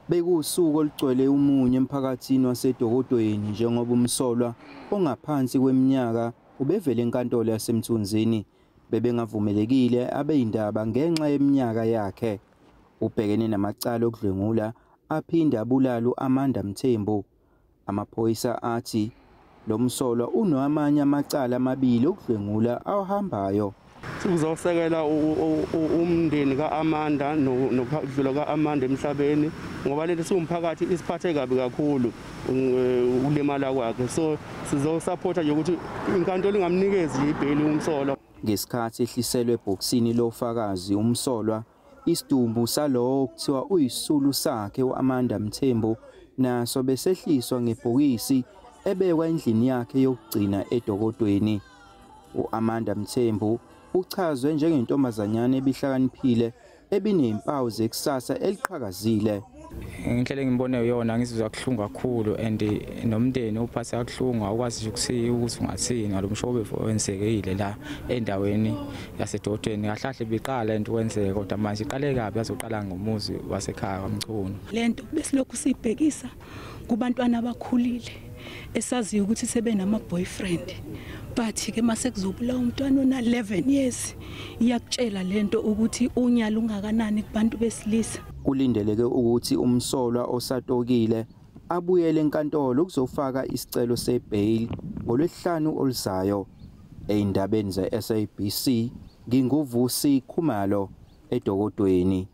Bekuwusuku olugcwele umunyu emphakathini waseDokodweni njengoba umsolwa ongaphansi kweminyaka ubevele enkantolo yaseMthunzini. Bebengavumelekile abezindaba ngenxa yeminyaka yakhe. Ubhekene namacala okudlwengula aphinde abulale u-Amanda Mthembu. Amaphoyisa athi lo msolwa unamanye amacala amabili okudlwengula awahambayo. Sikuzosekela umndeni ka-Amanda nokudlula ka-Amanda emhlabeni, ngoba lento siwumphakathi isiphathe kabi kakhulu ukulimala kwakhe, so sizosupporta nje ukuthi inkantolo ingamnikezi ibheyili umsolwa. Ngesikhathi ehliselwe ebhokisini lofakazi umsolwa, isidumbu salowo okuthiwa uyisisulu sakhe u-Amanda Mthembu naso besehliswa ngebhokisi ebekwa endlini yakhe yokugcina eDokodweni. U-Amanda Mthembu uchazwe njengentombazanyana ebihlakaniphile ebinezimpawu zekusasa eliqhakazile. Indlela engimbone yona ngizizwa kuhlungu kakhulu, and nomndeni uphathe kabuhlungu, awukwazi nje ukuthi ungathini ngalo mshobe wenzekile la endaweni yaseDodweni. Kahle kahle biqala into wenzeka, kodwa manje iqale kabi, yazoqala ngomuzi wasekhaya kwaMchunu. Lento besilokhu sibhekisa kubantwana abakhulile esaziyo ukuthi sebenama boyfriend, but ke mase kuzobulawa umntwana ona 11 years, iyakutshela lento ukuthi unyalo ungakanani kubantu besilisa. Kulindeleke ukuthi umsolwa osatokile abuyele enkantolo ukuzofaka isicelo sebail ngoLwesihlanu oluzayo. Ey'ndabeni ze-SABC, nginguVusi Khumalo eDokodweni.